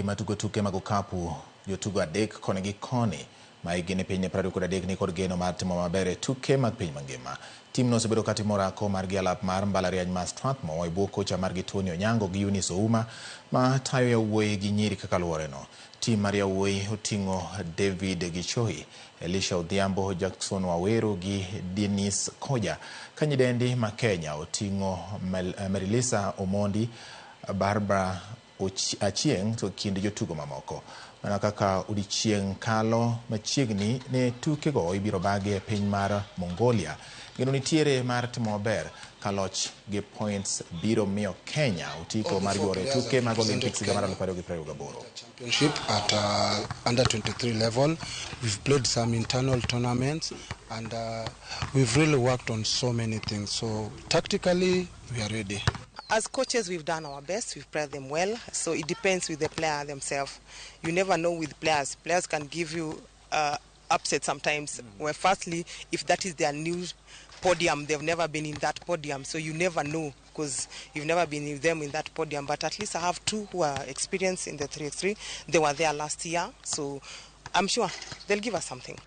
nyiri matugo tuke mag okapu, jotugo adek koni gi koni ma hikgi ni piny ne 23 ni kod geno mar timo maber e tuke mag piny mangima. Timno osebedo ka timo orako margi e alap mar mbalariany ma Strathmore e bwo kocha margi Tony Onyango gi Eunice Ouma ma tayo yawuoyi gi nyiri kaka luworeno. Tim mar yawuoyi oting'o David Gichohi, Elisha Odhiambo, Jackson Waweru gi Dennis Koja, ka nyidendi ma Kenya oting'o Marilisa Omondi, Barbara Achieng' to kind jotugo mamoko. Mana kaka odiechieng' kalo machiegni ne tukego ibiro bagi e piny mar Mongolia. Geno nitiere mar timo maber ka loch gi points biro miyo Kenya otiko mar yuoro e tuke mag Olympics higa mar 2028. Championship at under 23 level. We've played some internal tournaments and we've really worked on so many things. So tactically, we are ready. As coaches, we've done our best. We've prepared them well. So it depends with the player themselves. You never know with players. Players can give you upset sometimes. Where firstly, if that is their new podium, they've never been in that podium. So you never know because you've never been with them in that podium. But at least I have two who are experienced in the 3x3. They were there last year. So I'm sure they'll give us something.